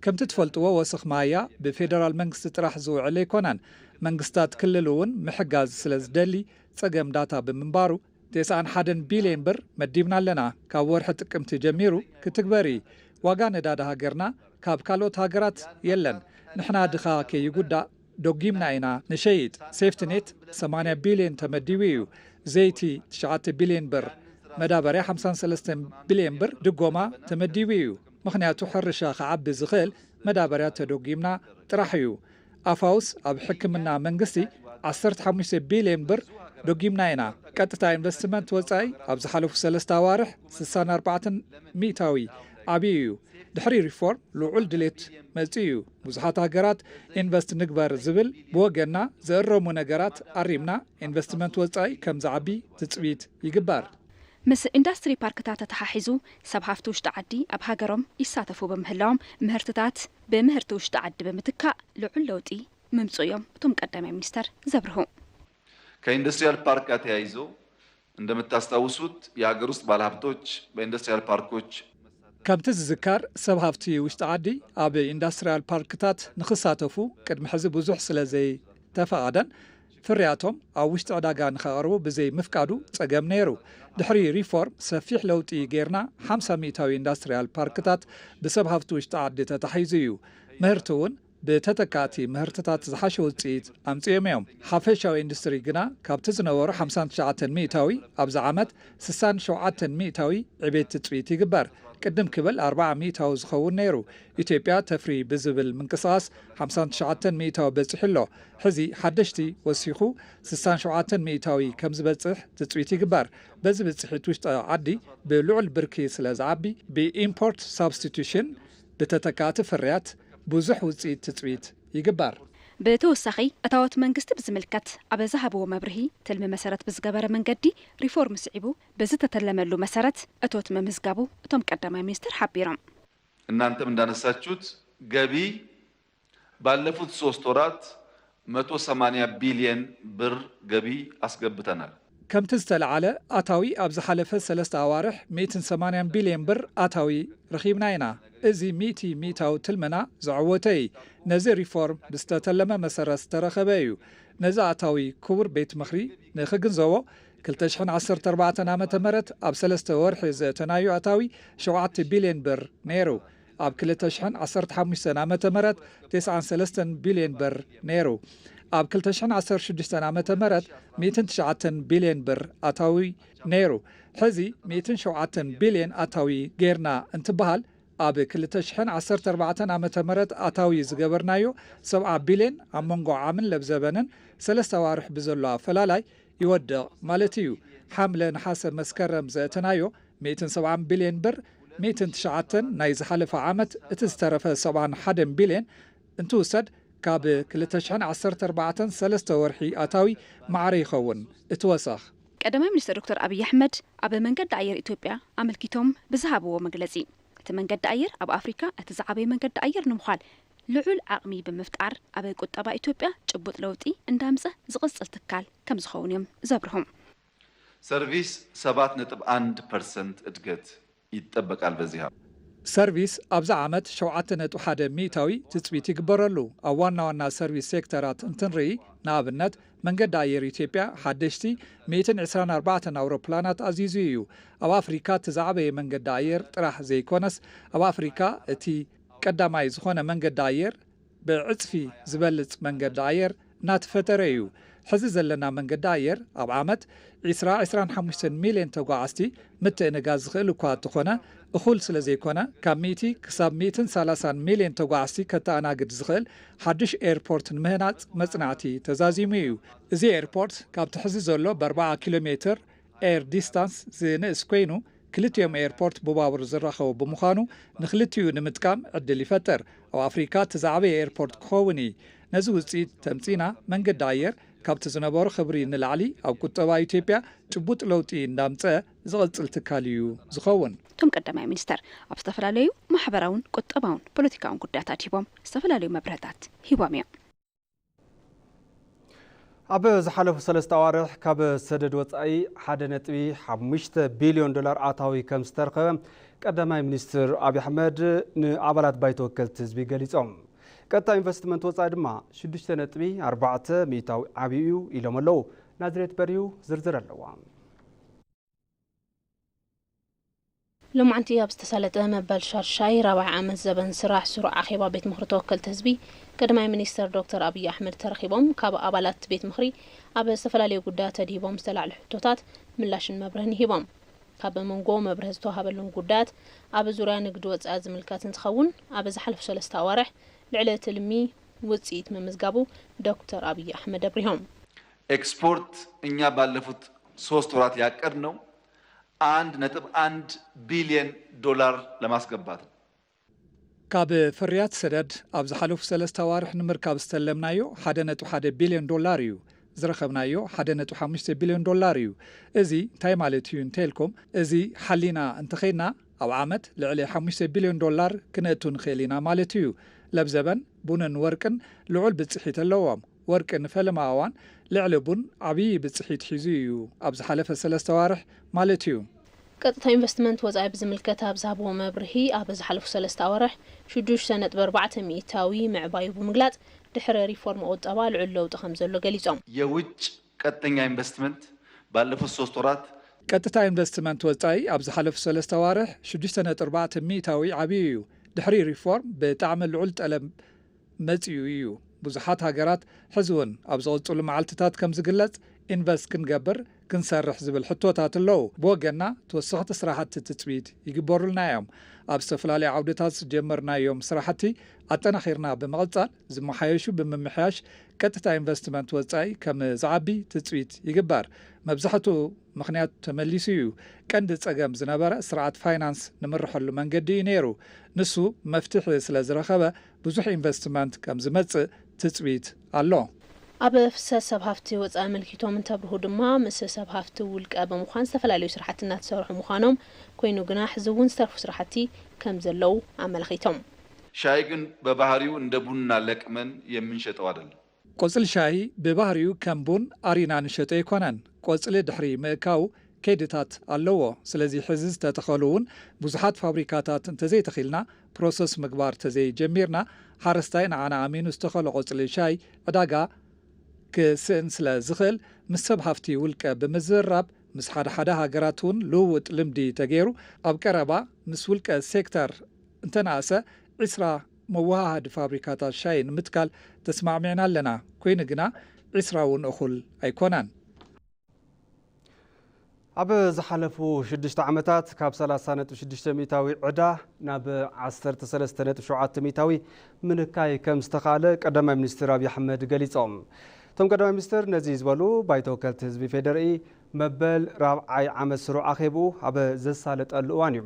ከምቲ ትፈልጥዎ ወሰኽ ማህያ ብፌደራል መንግስቲ ጥራሕ ዝውዕል ኣይኮነን። መንግስታት ክልል እውን ምሕጋዝ ስለ ዝደሊ ጸገም ዳታ ብምንባሩ ተስዓን ሓደን ቢልዮን ብር መዲብና ኣለና። ካብ ወርሒ ጥቅምቲ ጀሚሩ ክትግበር እዩ። ዋጋ ነዳዲ ሃገርና ካብ ካልኦት ሃገራት የለን። ንሕና ድኻ ከይጉዳእ ደጊምና ኢና ንሸይጥ። ሴፍትኔት ሰማንያ ቢልዮን ተመዲቡ እዩ። ዘይቲ ትሽዓተ ቢልዮን ብር፣ መዳበርያ ሓምሳን ሰለስተን ቢልዮን ብር ድጎማ ተመዲቡ እዩ። ምኽንያቱ ሕርሻ ክዓቢ ዝኽእል መዳበርያ ተደጊምና ጥራሕ እዩ። ኣፋውስ ኣብ ሕክምና መንግስቲ ዓሰርተ ሓሙሽተ ቢልዮን ብር ደጊምና ኢና። ቀጥታ ኢንቨስትመንት ወጻኢ ኣብ ዝሓለፉ ሰለስተ ኣዋርሕ ስሳን ኣርባዕተን ሚእታዊ ዓብዩ እዩ። ድሕሪ ሪፎርም ልዑል ድሌት መጺኡ እዩ። ብዙሓት ሃገራት ኢንቨስት ንግበር ዝብል ብወገንና ዘእረሙ ነገራት ኣሪምና ኢንቨስትመንት ወጻኢ ከም ዝዓቢ ትጽቢት ይግበር። ምስ ኢንዳስትሪ ፓርክታት ተተሓሒዙ ሰብ ሃፍቲ ውሽጢ ዓዲ ኣብ ሃገሮም ይሳተፉ ብምህላዎም ምህርትታት ብምህርቲ ውሽጢ ዓዲ ብምትካእ ልዑል ለውጢ ምምፅኡ እዮም እቶም ቀዳማይ ሚኒስተር ዘብርሁ። ከኢንዱስትሪያል ፓርክ ጋር ተያይዞ እንደምታስታውሱት የሀገር ውስጥ ባለሀብቶች በኢንዱስትሪያል ፓርኮች ከምቲ ዝዝከር ሰብ ሃፍቲ ውሽጢ ዓዲ ኣብ ኢንዳስትሪያል ፓርክታት ንኽሳተፉ ቅድሚ ሕዚ ብዙሕ ስለ ዘይተፈቐደን ፍርያቶም ኣብ ውሽጢ ዕዳጋ ንኸቕርቡ ብዘይ ምፍቃዱ ጸገም ነይሩ። ድሕሪ ሪፎርም ሰፊሕ ለውጢ ጌርና ሓምሳ ሚእታዊ ኢንዳስትሪያል ፓርክታት ብሰብ ሃፍቲ ውሽጢ ዓዲ ተታሒዙ እዩ። ምህርቲ እውን ብተተካእቲ ምህርትታት ዝሓሸ ውፅኢት ኣምፂኦም እዮም። ሓፈሻዊ ኢንዱስትሪ ግና ካብቲ ዝነበሩ ሓምሳን ትሽዓተን ሚእታዊ ኣብዚ ዓመት ስሳን ሸውዓተን ሚእታዊ ዕቤት ትፅቢት ይግበር። ቅድም ክብል ኣርብዓ ሚእታዊ ዝኸውን ነይሩ። ኢትዮጵያ ተፍሪ ብዝብል ምንቅስቓስ ሓምሳን ትሽዓተን ሚእታዊ በፂሑ ኣሎ። ሕዚ ሓደሽቲ ወሲኹ ስሳን ሸውዓተን ሚእታዊ ከም ዝበፅሕ ትፅቢት ይግበር። በዚ ብፅሒት ውሽጢ ዓዲ ብልዑል ብርኪ ስለ ዝዓቢ ብኢምፖርት ሳብስቲቱሽን ብተተካእቲ ፍርያት ብዙሕ ውፅኢት ትፅቢት ይግበር። ብተወሳኺ እታወት መንግስቲ ብዝምልከት ኣብ ዝሃብዎ መብርሂ ትልሚ መሰረት ብዝገበረ መንገዲ ሪፎርም ስዒቡ ብዝተተለመሉ መሰረት እቶት ምምዝጋቡ እቶም ቀዳማይ ሚኒስትር ሓቢሮም። እናንተም እንዳነሳችሁት ገቢ ባለፉት ሶስት ወራት መቶ ሰማንያ ቢሊየን ብር ገቢ ኣስገብተናል። ከምቲ ዝተለዓለ ኣታዊ ኣብ ዝሓለፈ ሰለስተ ኣዋርሕ ሚእትን ሰማንያን ቢልዮን ብር ኣታዊ ረኺብና ኢና። እዚ ሚእቲ ሚእታዊ ትልምና ዘዐወተ እዩ። ነዚ ሪፎርም ብዝተተለመ መሰረት ዝተረኸበ እዩ። ነዚ ኣታዊ ክቡር ቤት ምኽሪ ንኽግንዘቦ ክልተ ሽሕን ዓሰርተ ኣርባዕተን ዓመተ ምህረት ኣብ ሰለስተ ወርሒ ዘእተናዮ ኣታዊ ሸውዓተ ቢልዮን ብር ነይሩ። ኣብ ክልተ ሽሕን ዓሰርተ ሓሙሽተን ዓመተ ምህረት ተስዓን ሰለስተን ቢልዮን ብር ነይሩ። ኣብ ክልተ ሽሕን ዓሰርተ ሽዱሽተን ዓመተ ምህረት ሚእትን ትሽዓተን ቢልዮን ብር ኣታዊ ነይሩ። ሕዚ ሚእትን ሸውዓተን ቢልዮን ኣታዊ ጌርና እንትበሃል ኣብ ክልተ ሽሕን ዓሰርተ ኣርባዕተን ዓመተ ምህረት ኣታዊ ዝገበርናዮ ሰብዓ ቢልዮን ኣብ መንጎ ዓምን ለብዘበንን ሰለስተ ኣዋርሕ ብዘሎ ኣፈላላይ ይወድቕ ማለት እዩ። ሓምለ፣ ነሓሰ፣ መስከረም ዘእተናዮ ሚእትን ሰብዓን ቢልዮን ብር፣ ሚእትን ትሽዓተን ናይ ዝሓለፈ ዓመት፣ እቲ ዝተረፈ ሰብዓን ሓደን ቢልዮን እንትውሰድ ካብ ክልተ ሽሕን ዓሰርተ ኣርባዕተን ሰለስተ ወርሒ ኣታዊ ማዕረ ይኸውን እቲ ወሰኽ። ቀዳማይ ሚኒስትር ዶክተር ኣብይ ኣሕመድ ኣብ መንገዲ ኣየር ኢትዮጵያ ኣመልኪቶም ብዝሃብዎ መግለጺ እቲ መንገዲ ኣየር ኣብ ኣፍሪካ እቲ ዝዓበየ መንገዲ ኣየር ንምዃል ልዑል ዓቕሚ ብምፍጣር ኣብ ቁጠባ ኢትዮጵያ ጭቡጥ ለውጢ እንዳምፀ ዝቕፅል ትካል ከም ዝኸውን እዮም ዘብርሁ። ሰርቪስ ሰባት ነጥቢ አንድ ፐርሰንት እድገት ይጠበቃል። በዚህ ዓመት ሰርቪስ ኣብዚ ዓመት ሸውዓተ ነጥቢ ሓደ ሚእታዊ ትፅቢት ይግበረሉ። ኣብ ዋና ዋና ሰርቪስ ሴክተራት እንትንርኢ፣ ንኣብነት መንገዲ ኣየር ኢትዮጵያ ሓደሽቲ ሚእትን ዕስራን ኣርባዕተን ኣውሮፕላናት ኣዚዙ እዩ። ኣብ ኣፍሪካ እቲ ዝዓበየ መንገዲ ኣየር ጥራሕ ዘይኮነስ፣ ኣብ ኣፍሪካ እቲ ቀዳማይ ዝኾነ መንገዲ ኣየር ብዕፅፊ ዝበልፅ መንገዲ ኣየር እናተፈጠረ እዩ። ሕዚ ዘለና መንገዲ ኣየር ኣብ ዓመት ዕስራ ዕስራን ሓሙሽተን ሚልዮን ተጓዓዝቲ ምትእንጋዝ ዝኽእል እኳ እንተኾነ፣ እኹል ስለ ዘይኮነ፣ ካብ ሚእቲ ክሳብ ሚእትን ሰላሳን ሚልዮን ተጓዓዝቲ ከተኣናግድ ዝኽእል ሓድሽ ኤርፖርት ንምህናፅ መፅናዕቲ ተዛዚሙ እዩ። እዚ ኤርፖርት ካብቲ ሕዚ ዘሎ ብኣርባዓ ኪሎ ሜትር ኤር ዲስታንስ ዝንእስ ኮይኑ፣ ክልቲኦም ኤርፖርት ብባቡር ዝራኸቡ ብምዃኑ፣ ንክልቲኡ ንምጥቃም ዕድል ይፈጥር። ኣብ ኣፍሪካ እቲ ዝዓበየ ኤርፖርት ክኸውን እዩ። ነዚ ውፅኢት ተምፂና፣ መንገዲ ኣየር ካብቲ ዝነበሮ ክብሪ ንላዕሊ ኣብ ቁጠባ ኢትዮጵያ ጭቡጥ ለውጢ እንዳምፀ ዝቐፅል ትካል እዩ ዝኸውን። እቶም ቀዳማይ ሚኒስተር ኣብ ዝተፈላለዩ ማሕበራውን ቁጠባውን ፖለቲካውን ጉዳያት ኣድሂቦም ዝተፈላለዩ መብርህታት ሂቦም እዮም። ኣብ ዝሓለፉ ሰለስተ ኣዋርሕ ካብ ሰደድ ወፃኢ ሓደ ነጥቢ ሓሙሽተ ቢልዮን ዶላር ኣታዊ ከም ዝተረኸበ ቀዳማይ ሚኒስትር ኣብይ ኣሕመድ ንኣባላት ባይቶ ወከልቲ ህዝቢ ገሊፆም። ቀጥታ ኢንቨስትመንት ወፃኢ ድማ ሽዱሽተ ነጥቢ ኣርባዕተ ሚእታዊ ዓብዩ እዩ ኢሎም ኣለዉ። ናዝሬት በርዩ ዝርዝር ኣለዋ። ሎማዕንቲ ኣብ ዝተሳለጠ መበል ሻርሻይ ራብዓይ ዓመት ዘበን ስራሕ ስሩዕ ኣኼባ ቤት ምኽሪ ተወከልቲ ህዝቢ ቀዳማይ ሚኒስተር ዶክተር ኣብይ ኣሕመድ ተረኺቦም ካብ ኣባላት ቤት ምኽሪ ኣብ ዝተፈላለዩ ጉዳያት ተድሂቦም ዝተላዕሉ ሕቶታት ምላሽን መብርህን ሂቦም። ካብ መንጎ መብርህ ዝተዋሃበሉን ጉዳያት ኣብ ዙርያ ንግዲ ወፃኢ ዝምልከት እንትኸውን ኣብ ዝሓለፉ ሰለስተ ኣዋርሕ ልዕሊ ትልሚ ውፅኢት ምምዝጋቡ ዶክተር ኣብይ ኣሕመድ ኣብሪሆም። ኤክስፖርት እኛ ባለፉት ሶስት ወራት ያቀድነው አንድ ነጥብ አንድ ቢሊዮን ዶላር ለማስገባት ነው። ካብ ፍርያት ሰደድ ኣብ ዝሓለፉ ሰለስተ ኣዋርሕ ንምርካብ ዝተለምናዮ ሓደ ነጥቢ ሓደ ቢልዮን ዶላር እዩ። ዝረኸብናዮ ሓደ ነጥቢ ሓሙሽተ ቢልዮን ዶላር እዩ። እዚ እንታይ ማለት እዩ እንተልኩም፣ እዚ ሓሊና እንተኸይድና ኣብ ዓመት ልዕሊ ሓሙሽተ ቢልዮን ዶላር ክነእቱ ንኽእል ኢና ማለት እዩ። ለብዘበን ቡንን ወርቅን ልዑል ብፅሒት ኣለዎም። ወርቂ ንፈለማ እዋን ልዕሊ ቡን ዓብዪ ብፅሒት ሒዙ እዩ ኣብ ዝሓለፈ ሰለስተ ኣዋርሕ ማለት እዩ። ቀጥታ ኢንቨስትመንት ወፃኢ ብዝምልከት ኣብ ዝሃብዎ መብርሂ ኣብ ዝሓለፉ ሰለስተ ኣዋርሕ ሽዱሽተ ነጥቢ ኣርባዕተ ሚእታዊ ምዕባዩ ብምግላፅ ድሕሪ ሪፎርም ቁጠባ ልዑል ለውጢ ከም ዘሎ ገሊፆም። የውጭ ቀጥተኛ ኢንቨስትመንት ባለፉት ሶስት ወራት ቀጥታ ኢንቨስትመንት ወፃኢ ኣብ ዝሓለፉ ሰለስተ ኣዋርሕ ሽዱሽተ ነጥቢ ኣርባዕተ ሚእታዊ ዓብዩ እዩ። ድሕሪ ሪፎርም ብጣዕሚ ልዑል ጠለብ መፂኡ እዩ። ብዙሓት ሃገራት ሕዚ እውን ኣብ ዝቕፅሉ መዓልትታት ከም ዝግለፅ ኢንቨስት ክንገብር ክንሰርሕ ዝብል ሕቶታት ኣለዉ። ብወገንና ተወሰኽቲ ስራሕቲ ትፅቢት ይግበሩልና እዮም። ኣብ ዝተፈላለዩ ዓውድታት ዝጀመርናዮም ስራሕቲ ኣጠናኺርና ብምቕፃል ዝመሓየሹ ብምምሕያሽ ቀጥታ ኢንቨስትመንት ወፃኢ ከም ዝዓቢ ትፅቢት ይግበር። መብዛሕትኡ ምኽንያት ተመሊሱ እዩ። ቀንዲ ፀገም ዝነበረ ስርዓት ፋይናንስ ንምርሐሉ መንገዲ እዩ ነይሩ። ንሱ መፍትሒ ስለ ዝረኸበ ብዙሕ ኢንቨስትመንት ከም ዝመፅእ ትፅቢት ኣሎ። ኣብ ፍሰት ሰብ ሃፍቲ ወፃኢ ኣመልኪቶም እንተብርሁ ድማ ምስ ሰብ ሃፍቲ ውልቀ ብምዃን ዝተፈላለዩ ስራሕቲ እናተሰርሑ ምዃኖም ኮይኑ ግና ሕዚ እውን ዝተርፉ ስራሕቲ ከም ዘለዉ ኣመልኪቶም። ሻይ ግን በባህሪው እንደ ቡና ለቅመን የምንሸጠው አይደለም። ቆፅሊ ሻሂ ብባህሪኡ ከም ቡን ኣሪና ንሸጦ ኣይኮነን። ቆፅሊ ድሕሪ ምእካው ከይድታት ኣለዎ። ስለዚ ሕዚ ዝተተኸሉ እውን ብዙሓት ፋብሪካታት እንተዘይተኺልና ፕሮሰስ ምግባር ተዘይጀሚርና ሓረስታይ ንዓና ኣሚኑ ዝተኸሎ ቆፅሊ ሻይ ዕዳጋ ክስእን ስለ ዝኽእል ምስ ሰብ ሃፍቲ ውልቀ ብምዝርራብ ምስ ሓደ ሓደ ሃገራት እውን ልውውጥ ልምዲ ተገይሩ ኣብ ቀረባ ምስ ውልቀ ሴክተር እንተነኣሰ ዒስራ መወሃሃዲ ፋብሪካታት ሻሂ ንምትካል ተስማዕሚዕና ኣለና። ኮይኑ ግና ዒስራ እውን እኹል ኣይኮነን። ኣብ ዝሓለፉ ሽዱሽተ ዓመታት ካብ ሰላሳ ነጥቢ ሽዱሽተ ሚእታዊ ዕዳ ናብ ዓሰርተ ሰለስተ ነጥቢ ሸውዓተ ሚእታዊ ምንካይ ከም ዝተኻእለ ቀዳማይ ሚኒስትር ኣብይ ኣሕመድ ገሊጾም። እቶም ቀዳማይ ሚኒስትር ነዚ ዝበሉ ባይቶ ወከልቲ ህዝቢ ፌዴሪኢ መበል ራብዓይ ዓመት ስሩዕ ኣኼብኡ ኣብ ዘሳለጠሉ እዋን እዩ።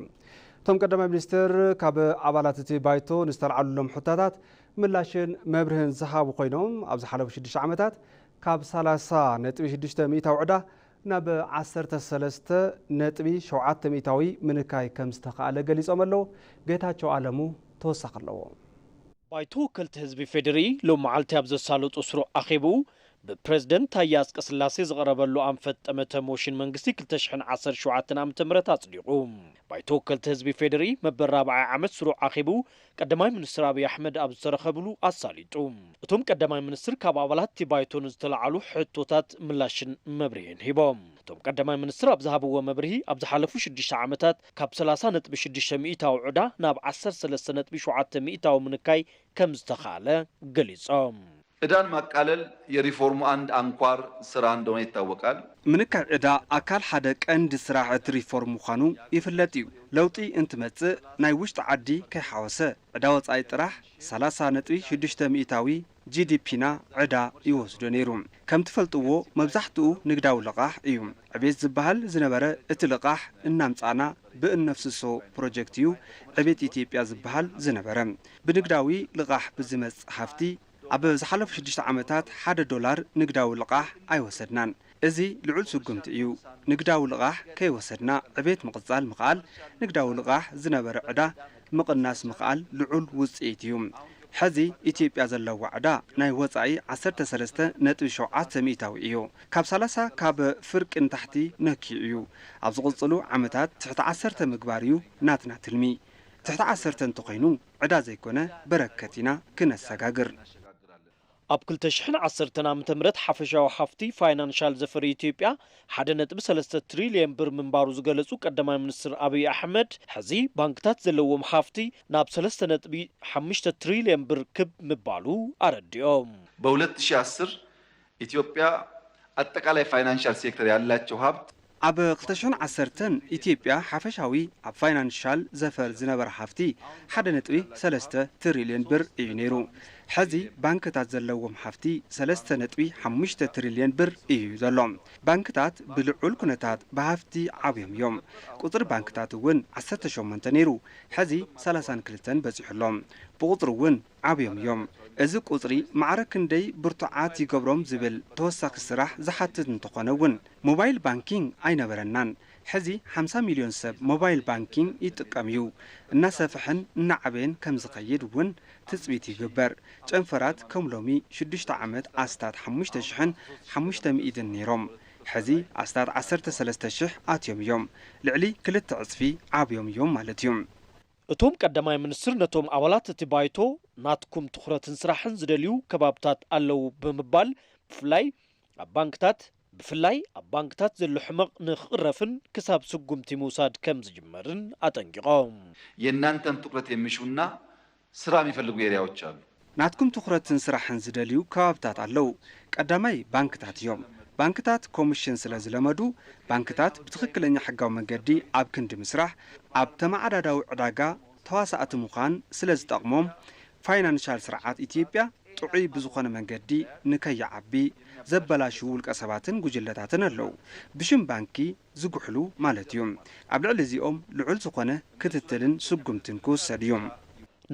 እቶም ቀዳማይ ሚኒስትር ካብ ኣባላት እቲ ባይቶ ንዝተልዓሉሎም ሕቶታት ምላሽን መብርህን ዝሃቡ ኮይኖም ኣብ ዝሓለፉ ሽዱሽተ ዓመታት ካብ ሰላሳ ነጥቢ ሽዱሽተ ሚእታዊ ዕዳ ናብ ዓሰርተ ሰለስተ ነጥቢ ሸውዓተ ሚእታዊ ምንካይ ከም ዝተኻእለ ገሊጾም ኣለዉ። ጌታቸው ኣለሙ ተወሳኺ ኣለዎ። ባይቶ ወከልቲ ህዝቢ ፌዴሪ ሎም መዓልቲ ኣብ ዘሳለጦ ስሩዕ ኣኼብኡ ብፕሬዝደንት ታየ ኣጽቀስላሴ ዝቐረበሉ ኣንፈት ጠመተ ሞሽን መንግስቲ ክልተ ሽሕን ዓሰርተ ሸውዓተን ዓመተ ምህረት ኣጽዲቑ። ባይቶ ወከልቲ ህዝቢ ፌዴሪ መበል ራብዓይ ዓመት ስሩዕ ኣኼብኡ ቀዳማይ ሚኒስትር ኣብይ ኣሕመድ ኣብ ዝተረኸብሉ ኣሳሊጡ። እቶም ቀዳማይ ሚኒስትር ካብ ኣባላት እቲ ባይቶ ንዝተላዓሉ ሕቶታት ምላሽን መብርሂን ሂቦም። እቶም ቀዳማይ ሚኒስትር ኣብ ዝሃብዎ መብርሂ ኣብ ዝሓለፉ ሽዱሽተ ዓመታት ካብ ሰላሳ ነጥቢ ሽዱሽተ ሚእታዊ ዕዳ ናብ ዓሰርተ ሰለስተ ነጥቢ ሸውዓተ ሚእታዊ ምንካይ ከም ዝተኻለ ገሊጾም። ዕዳን ማቃለል የሪፎርሙ አንድ አንኳር ስራ እንደሆነ ይታወቃል። ምንካይ ዕዳ ኣካል ሓደ ቀንዲ ስራሕ እቲ ሪፎርም ምዃኑ ይፍለጥ እዩ። ለውጢ እንትመጽእ ናይ ውሽጢ ዓዲ ከይሓወሰ ዕዳ ወጻኢ ጥራሕ ሰላሳ ነጥቢ ሽዱሽተ ሚእታዊ ጂ ዲ ፒና ዕዳ ይወስዶ ነይሩ። ከም ትፈልጥዎ መብዛሕትኡ ንግዳዊ ልቓሕ እዩ። ዕቤት ዝበሃል ዝነበረ እቲ ልቓሕ እናምጻእና ብእነፍስሶ ፕሮጀክት እዩ ዕቤት ኢትዮጵያ ዝበሃል ዝነበረ። ብንግዳዊ ልቓሕ ብዝመጽእ ሃፍቲ ኣብ ዝሓለፉ ሽዱሽተ ዓመታት ሓደ ዶላር ንግዳዊ ልቓሕ ኣይወሰድናን። እዚ ልዑል ስጉምቲ እዩ። ንግዳዊ ልቓሕ ከይወሰድና ዕቤት ምቕጻል ምኽኣል፣ ንግዳዊ ልቓሕ ዝነበረ ዕዳ ምቕናስ ምኽኣል ልዑል ውጽኢት እዩ። ሕዚ ኢትዮጵያ ዘለዋ ዕዳ ናይ ወጻኢ ዓሰርተ ሰለስተ ነጥቢ ሸውዓተ ሚእታዊ እዩ። ካብ ሰላሳ ካብ ፍርቂ ንታሕቲ ነኪዩ እዩ። ኣብ ዝቕጽሉ ዓመታት ትሕቲ ዓሰርተ ምግባር እዩ ናትና ትልሚ። ትሕቲ ዓሰርተ እንተኾይኑ ዕዳ ዘይኮነ በረከት ኢና ክነሰጋግር። ኣብ ክልተ ሽሕን ዓሰርተን ዓመተ ምህረት ሓፈሻዊ ሃፍቲ ፋይናንሻል ዘፈር ኢትዮጵያ ሓደ ነጥቢ ሰለስተ ትሪልየን ብር ምንባሩ ዝገለጹ ቀዳማይ ሚኒስትር ኣብይ ኣሕመድ፣ ሕዚ ባንክታት ዘለዎም ሃፍቲ ናብ ሰለስተ ነጥቢ ሓሙሽተ ትሪልየን ብር ክብ ምባሉ ኣረዲኦም። በሁለት ሺህ አስር ኢትዮጵያ አጠቃላይ ፋይናንሻል ሴክተር ያላቸው ሀብት ኣብ ክልተ ሽሕን ዓሰርተን ኢትዮጵያ ሓፈሻዊ ኣብ ፋይናንሻል ዘፈር ዝነበረ ሃፍቲ ሓደ ነጥቢ ሰለስተ ትሪልየን ብር እዩ ነይሩ። ሕዚ ባንክታት ዘለዎም ሃፍቲ ሰለስተ ነጥቢ ሓሙሽተ ትሪልየን ብር እዩ ዘሎ። ባንክታት ብልዑል ኩነታት ብሃፍቲ ዓብዮም እዮም። ቁጽሪ ባንክታት እውን ዓሰርተ ሸሞንተ ነይሩ፣ ሕዚ ሰላሳን ክልተን በጺሑ ኣሎ። ብቁጽሪ እውን ዓብዮም እዮም። እዚ ቁጽሪ ማዕረ ክንደይ ብርቱዓት ይገብሮም ዝብል ተወሳኺ ስራሕ ዝሓትት እንተኾነ እውን ሞባይል ባንኪንግ ኣይነበረናን። ሕዚ ሓምሳ ሚልዮን ሰብ ሞባይል ባንኪንግ ይጥቀም እዩ። እናሰፍሐን እናዓበየን ከም ዝኸይድ እውን ትጽቢት ይግበር። ጨንፈራት ከም ሎሚ ሽዱሽተ ዓመት ኣስታት ሓሙሽተ ሽሕን ሓሙሽተ ሚእትን ነይሮም። ሕዚ ኣስታት ዓሰርተ ሰለስተ ሽሕ ኣትዮም እዮም። ልዕሊ ክልተ ዕጽፊ ዓብዮም እዮም ማለት እዩ። እቶም ቀዳማይ ሚኒስትር ነቶም ኣባላት እቲ ባይቶ ናትኩም ትኹረትን ስራሕን ዝደልዩ ከባብታት ኣለዉ ብምባል ብፍላይ ኣብ ባንክታት ብፍላይ ኣብ ባንክታት ዘሎ ሕመቕ ንክቕረፍን ክሳብ ስጉምቲ ምውሳድ ከም ዝጅመርን ኣጠንቂቖም። የእናንተን ትኩረት የሚሹና ስራ የሚፈልጉ ኤሪያዎች አሉ። ናትኩም ትኹረትን ስራሕን ዝደልዩ ከባብታት ኣለዉ። ቀዳማይ ባንክታት እዮም። ባንክታት ኮሚሽን ስለ ዝለመዱ ባንክታት ብትኽክለኛ ሕጋዊ መንገዲ ኣብ ክንዲ ምስራሕ ኣብ ተመዓዳዳዊ ዕዳጋ ተዋሳእቲ ምዃን ስለ ዝጠቕሞም ፋይናንሻል ስርዓት ኢትዮጵያ ጥዑይ ብዝኾነ መንገዲ ንከይዓቢ ዘበላሽዉ ውልቀ ሰባትን ጉጅለታትን ኣለዉ። ብሽም ባንኪ ዝጉሕሉ ማለት እዩ። ኣብ ልዕሊ እዚኦም ልዑል ዝኾነ ክትትልን ስጉምትን ክውሰድ እዩ።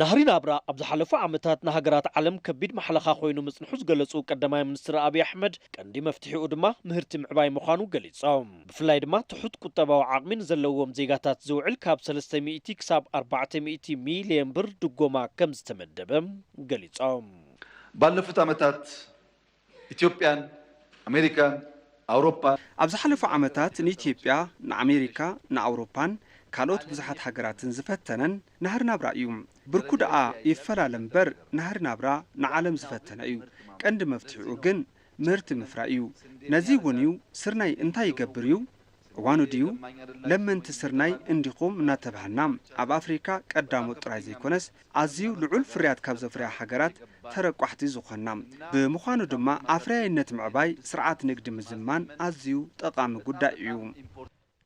ናህሪ ናብራ ኣብ ዝሓለፉ ዓመታት ንሃገራት ዓለም ከቢድ ማሕለኻ ኮይኑ ምጽንሑ ዝገለጹ ቀዳማይ ሚኒስትር ኣብይ ኣሕመድ ቀንዲ መፍትሒኡ ድማ ምህርቲ ምዕባይ ምዃኑ ገሊጾም። ብፍላይ ድማ ትሑት ቁጠባዊ ዓቕሚ ንዘለዎም ዜጋታት ዝውዕል ካብ ሰለስተ ሚእቲ ክሳብ ኣርባዕተ ሚእቲ ሚልዮን ብር ድጎማ ከም ዝተመደበ ገሊጾም። ባለፉት ዓመታት ኢትዮጵያን ኣሜሪካን ኣውሮፓን ኣብ ዝሓለፉ ዓመታት ንኢትዮጵያ ንኣሜሪካ ንኣውሮፓን ካልኦት ብዙሓት ሃገራትን ዝፈተነን ናህሪ ናብራ እዩ። ብርኩ ደኣ ይፈላለ እምበር ናህሪ ናብራ ንዓለም ዝፈተነ እዩ። ቀንዲ መፍትሒኡ ግን ምህርቲ ምፍራይ እዩ። ነዚ እውን እዩ ስርናይ እንታይ ይገብር እዩ እዋኑ ድዩ? ለመንቲ ስርናይ እንዲኹም እናተባህልና ኣብ ኣፍሪካ ቀዳሞት ጥራይ ዘይኮነስ ኣዝዩ ልዑል ፍርያት ካብ ዘፍርያ ሃገራት ተረቋሕቲ ዝኾንና። ብምዃኑ ድማ ኣፍርያይነት ምዕባይ ስርዓት ንግዲ ምዝማን ኣዝዩ ጠቓሚ ጉዳይ እዩ።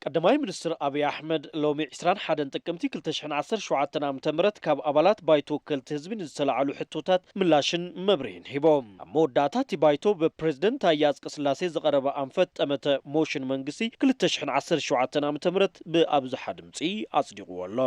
ቀዳማይ ሚኒስትር ኣብይ ኣሕመድ ሎሚ ዕስራን ሓደን ጥቅምቲ ክልተ ሽሕን ዓሰርተ ሸውዓተን ዓመተ ምህረት ካብ ኣባላት ባይቶ ወከልቲ ህዝቢ ንዝተላዕሉ ሕቶታት ምላሽን መብርሂን ሂቦም። ኣብ መወዳእታ እቲ ባይቶ ብፕሬዝደንት ታየ ኣጽቀስላሴ ዝቐረበ ኣንፈት ጠመተ ሞሽን መንግስቲ ክልተ ሽሕን ዓሰርተ ሸውዓተን ዓመተ ምህረት ብኣብዝሓ ድምፂ ኣጽዲቕዎ ኣሎ።